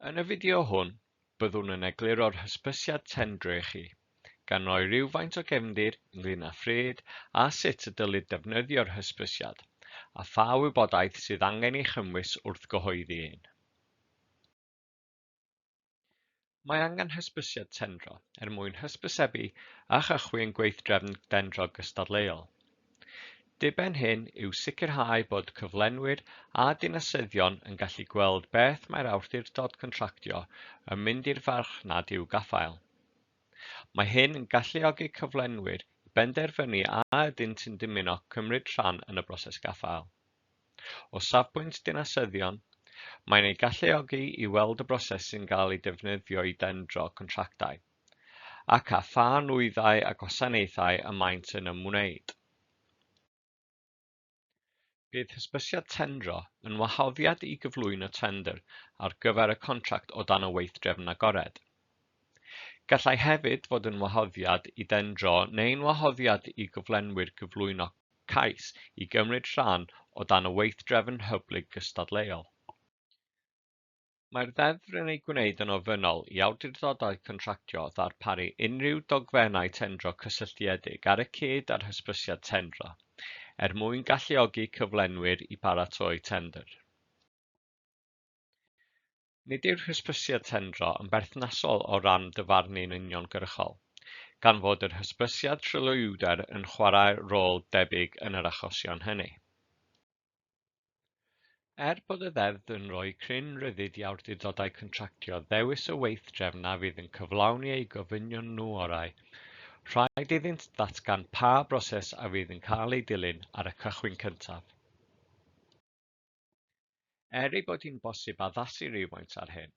Yn y fideo hwn, byddwn yn egluro'r hysbysiad tendro i chi, gan roi rhywfaint o gefndir ynglŷn â phryd a sut y dylid defnyddio'r hysbysiad, a pha wybodaeth sydd angen ei chynnwys wrth gyhoeddi un. Mae angen hysbysiad tendro er mwyn hysbysebu a chychwyn gweithdrefn dendro gystadleuol. Diben hyn yw sicrhau bod cyflenwyr a dinasyddion yn gallu gweld beth mae'r awdurdod contractio yn mynd i'r farchnad i'w gaffael. Mae hyn yn galluogi cyflenwyr i benderfynu a ydynt yn dymuno cymryd rhan yn y broses gaffael. O safbwynt dinasyddion, mae'n eu galluogi i weld y broses sy'n cael ei defnyddio i dendro contractau, ac â pha nwyddau a gwasanaethau y maent yn ymwneud. Bydd hysbysiad tendro yn wahoddiad i gyflwyno tendr ar gyfer y contract o dan y weithdrefn agored. Gallai hefyd fod yn wahoddiad i dendro neu'n wahoddiad i gyflenwyr gyflwyno cais i gymryd rhan o dan y weithdrefn hyblyg gystadleuol. Mae'r ddeddf yn ei gwneud yn ofynnol i awdurdodau contractio ddarparu unrhyw dogfennau tendro cysylltiedig ar y cyd â'r hysbysiad tendro, er mwyn galluogi cyflenwyr i baratoi tendr. Nid yw'r hysbysiad tendro yn berthnasol o ran dyfarnu'n uniongyrchol, gan fod yr hysbysiad tryloywder yn chwarae rôl debyg yn yr achosion hynny. Er bod y ddeddf yn rhoi cryn ryddid i awdurdodau contractio ddewis y weithdrefn a fydd yn cyflawni eu gofynion nhw orau, rhaid iddynt ddatgan pa broses a fydd yn cael ei dilyn ar y cychwyn cyntaf. Er ei bod hi'n bosib addasu rhywfaint ar hyn,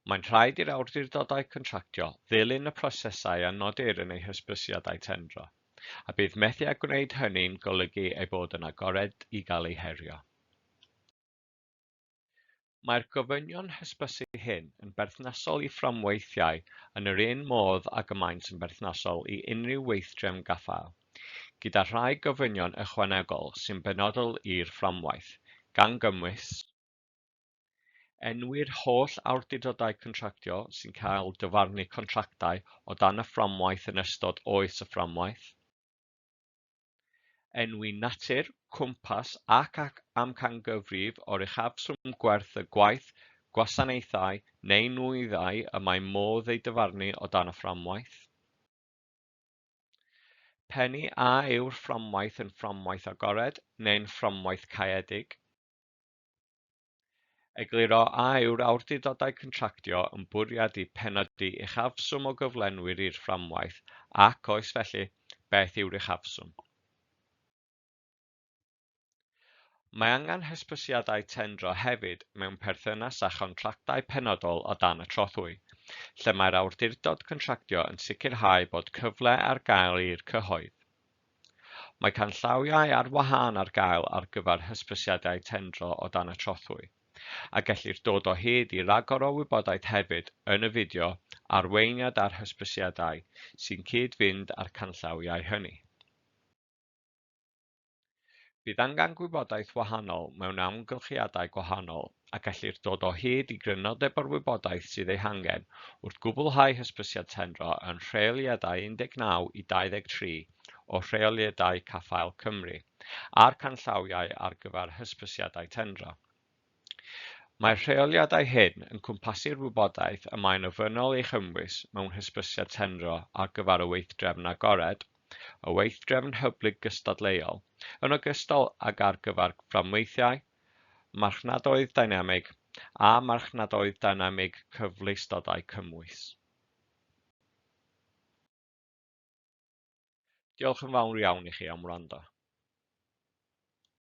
mae'n rhaid i'r awdurdodau contractio ddilyn y prosesau a nodir yn eu hysbysiadau tendro, a bydd methu â gwneud hynny'n golygu eu bod yn agored i gael eu herio. Mae'r gofynion hysbysu hyn yn berthnasol i fframweithiau yn yr un modd ag y maent yn berthnasol i unrhyw weithdrefn gaffael, gyda rhai gofynion ychwanegol sy'n benodol i'r fframwaith, gan gynnwys: Enwi'r holl awdurdodau contractio sy'n cael dyfarnu contractau o dan y fframwaith yn ystod oes y fframwaith. Enwi natur, cwmpas ac amcangyfrif o'r uchafswm gwerth y gwaith, gwasanaethau neu nwyddau y mae modd eu dyfarnu o dan y fframwaith. Pennu a yw'r fframwaith yn fframwaith agored neu'n fframwaith caeedig. Egluro a yw'r awdurdodau contractio yn bwriadu penodi uchafswm o gyflenwyr i'r fframwaith ac, oes felly, beth yw'r uchafswm. Mae angen hysbysiadau tendro hefyd mewn perthynas â chontractau penodol o dan y trothwy, lle mae'r awdurdod contractio yn sicrhau bod cyfle ar gael i'r cyhoedd. Mae canllawiau ar wahân ar gael ar gyfer hysbysiadau tendro o dan y trothwy, a gellir dod o hyd i ragor o wybodaeth hefyd yn y fideo Arweiniad ar Hysbysiadau sy'n cyd-fynd â'r canllawiau hynny. Bydd angen gwybodaeth wahanol mewn amgylchiadau gwahanol a gellir dod o hyd i grynodeb o'r wybodaeth sydd ei hangen wrth gwblhau hysbysiad tendro yn Rheoliadau 19 i 23 o Rheoliadau Caffael Cymru a'r canllawiau ar gyfer hysbysiadau tendro. Mae'r rheoliadau hyn yn cwmpasu'r wybodaeth y mae'n ofynnol ei chynnwys mewn hysbysiad tendro ar gyfer y weithdrefn agored, y weithdrefn hyblyg gystadleuol, yn ogystal ag ar gyfer fframweithiau, marchnadoedd dynamig a marchnadoedd dynamig cyfleustodau cymwys. Diolch yn fawr iawn i chi am wrando.